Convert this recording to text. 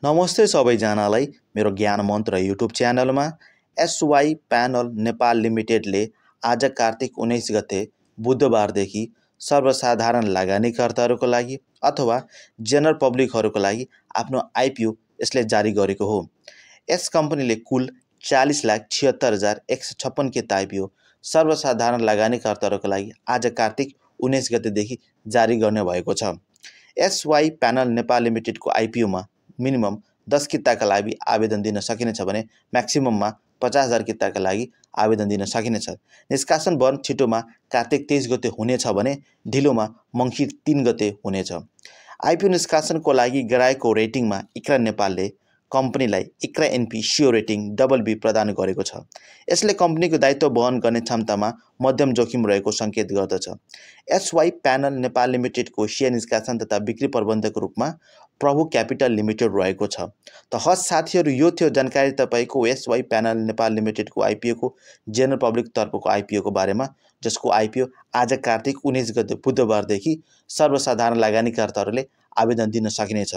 नमस्ते सबैजनालाई मेरो ज्ञान मन्त्र युट्युब च्यानलमा। एसवाई प्यानल नेपाल लिमिटेडले आज कार्तिक 19 गते बुधबारदेखि सर्वसाधारण लगानीकर्ताहरूको लागि अथवा जनरल पब्लिकहरूको लागि आफ्नो आइपिओ यसले जारी गरेको हो। यस कम्पनीले कुल 40,76,156 के आइपिओ सर्वसाधारण लगानीकर्ताहरूको लागि आज कार्तिक 19 गतेदेखि जारी गर्ने भएको छ। एसवाई प्यानल नेपाल लिमिटेडको आइपिओमा मिनिमम 10 किताका लागि आवेदन दिन सकिनेछ भने म्याक्सिमममा 50,000 किताका लागि आवेदन दिन सकिनेछ। निष्कासन बन्द छिटोमा कार्तिक 23 गते हुनेछ भने ढिलोमा मङ्सिर 3 गते हुनेछ। आइपिओ निष्कासनको लागि गराएको रेटिङमा इक्रा नेपालले कम्पनीलाई इक्रा एनपी सिओ रेटिङ BB प्रदान गरेको छ। यसले कम्पनीको दायित्व वहन गर्ने क्षमतामा मध्यम जोखिम रहेको सङ्केत गर्दछ। एसवाई प्यानल नेपाल लिमिटेडको सेयर निष्कासन तथा बिक्री प्रबन्धकको रूपमा प्रभु क्यापिटल लिमिटेड रहेको छ। त हस् साथीहरू, यो थियो जानकारी तपाईँको एसवाई प्यानल नेपाल लिमिटेडको आइपिओको जनरल पब्लिक तर्फको आइपिओको बारेमा, जसको आइपिओ आज कार्तिक 19 गते बुधबारदेखि सर्वसाधारण लगानीकर्ताहरूले आवेदन दिन सकिनेछ।